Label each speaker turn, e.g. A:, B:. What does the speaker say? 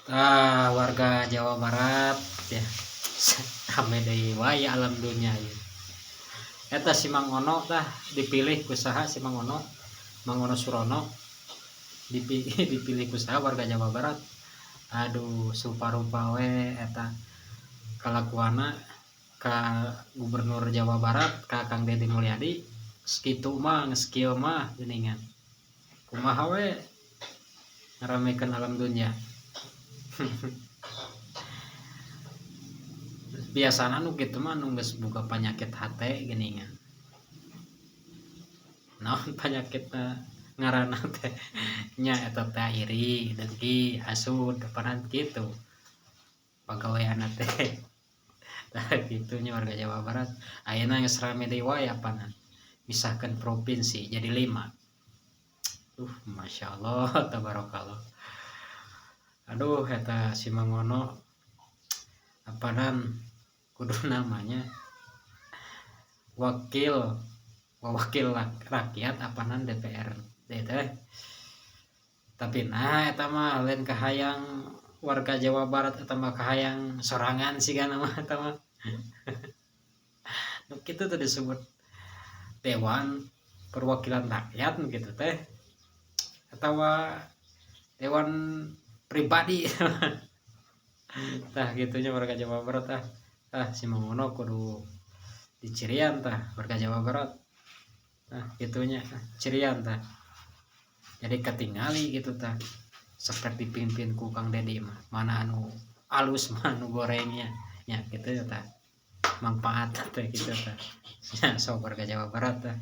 A: Tah, warga Jawa Barat ya, rame deui wae alam dunya ieu. Eta si Mang Ono tah dipilih ku saha si Mang Ono? Mang Ono Surono dipilih, dipilih ku saha warga Jawa Barat? Aduh, supa-rupa we eta kalakuanna ka Gubernur Jawa Barat, ka Kang Dedi Mulyadi. Geus kitu mah, geus kieu mah geuningan. Kumaha we ngaramekeun alam dunya. Biasana nu kitu mah nu geus boga panyakit hate geuningan. Naon panyakitna ngaranna teh nya, eta teh iri, dengki, hasud, apanan kitu pagaweanna teh. Tah, kitu nya warga Jawa Barat. Ayeuna geus rame deui wae apanan misahkeun provinsi jadi 5. Masya Allah, tabarakallah. Aduh, eta si Mang Ono apanan kudu namanya wakil wakil rakyat apanan DPRD teh. Tapi nah, eta mah lain kahayang warga Jawa Barat, eta mah kahayang sorangan sigana mah eta mah. Nu kitu teh disebut Dewan Perwakilan Rakyat nu kitu teh atawa dewan pribadi. Tah, kitu nya warga Jawa Barat. Ah ah, si Mang Ono kudu dicirian tah warga Jawa Barat. Nah, kitu nya, cirian tah. Jadi ketingali gitu tah, seperti pimpin ku Kang Dedi mah mana anu alus, mana anu gorengnya nya, gitu ya tah. Manfaat teh gitu tah nya. Sok warga Jawa Barat tah.